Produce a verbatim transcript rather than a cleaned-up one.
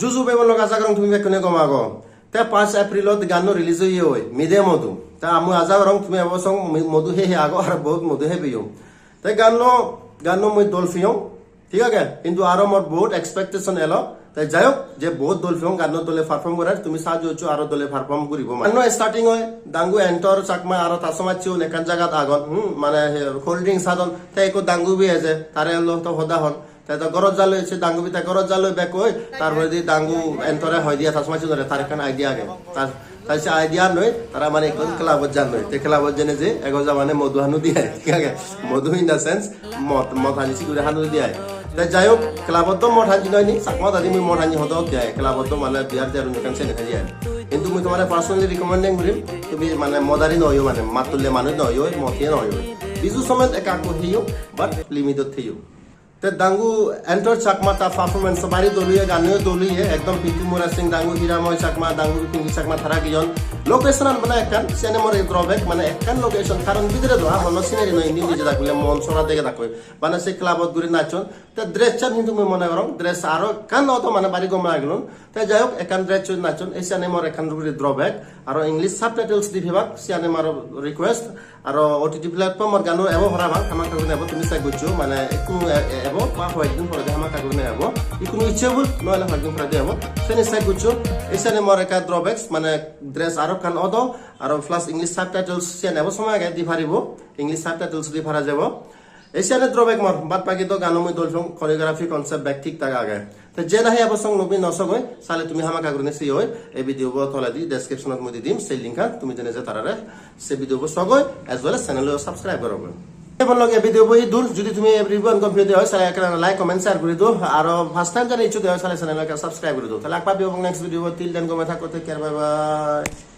Juju bebon lok, aja gorong tumi bekkune gom ago. Te paanch April-ot ganno release oye oi, Mide Modu. Te ami aja gorong tumi ebo song mi-, modu he he ago, aro bohut modu hebeyo. Te ganno, ganno mui dol piyong, thik age? Hintu aro mor bohut expectation elo. Te jai hok, je bohut dol piyong, ganno dole perform gorer, tumi sahajo goccho aro dole perform guribo mane. Ganno starting oi, Dangu Antor Chakma aro ta somajjeun ekkan jagat agon, hmm, mane he, cold drinks hadon, te ekko Dangubi eje, tare loi to hoda hon. Te to gorot jalloi, se Dangubi te gorot jalloi bek oi, tar poredi Dangu Antore hoi diye, ta somajjeunore tar ekkan idea age. Tar, tar se idea loi, tara mane ekko club-ot jalloi. Te club-ot jeinei je, ego ja mane modu hanu diye, thik age? Modu in the sense, mod, mod hani siguri hanu diye. Te jai hok, club-ot to mod hani noi ni, Chakma hodadi mui mod hani hodo diye, club-ot to mane beer tier ekkan sene thai diye. Hintu mui tomare personally recommending gurim, tumi mane modari no oiyo mane, mattulle manuj no oiyo, mod hiye no oiyo. Biju somet ekka ekko heyo, but limit-ot heyo. Te Dangu Antor Chakma ta performance bari dol oye, ganno dol oye, ekdom Pintu Mura Singh, Dangu Hiramoy Chakma, Dangu Pinky Chakma tara giyon. Location an bana ekkan, siyani more drawback, mane ekkan location, karon bidire do, ah, hono scenery no, indi nije dak bile mon sora dege dak oi. Bana se club-ot guri nachon. Te dress chan hintu mui mone gorong, dress aro ekkan odo mane bari gom lagilun. Te jai hok, ekkan dress chan nachon, ei siyani more ekkan guri drawback. Aro English subtitles di pebak, siyani more request. Aro O T T platform-or ganno ebo parapang, hamakkai gurinei ebo, tumi check goccho, mane ekku e-, e-, ebo ba hoyekdin poredi hamakkai gurinei ebo. Ikkunu icche bul, noile hoyekdin poredi ebo. Seni check goccho. Ei seni mor ekka drawbacks, mane dress aro ekkan odo, aro plus English subtitles siyan ebo somoy age di paribo, English subtitles di para jebo. Ei seni drawback mor, bad baki do gano mui dol song, choreography concept bek thik thak age. Te je nahi ebo song lobi no sogoi, sale tumi hamakkai gurinei seyoi, ei video bo toledi description-ot mui di dim, sei link-an tumi jeinei je tarare se video bo sogoi, as well as channel-o subscribe gorogoi. Ebon loge video bo idur, jodi tumi ei review-an gom peye de oi, sale ekkan like, comment, share guri do, aro first time jodi icchu de oi, sale channel-o ekkan subscribe guri do. Tale ak pabbe next video bo, till then gome thakko, take care, bye bye.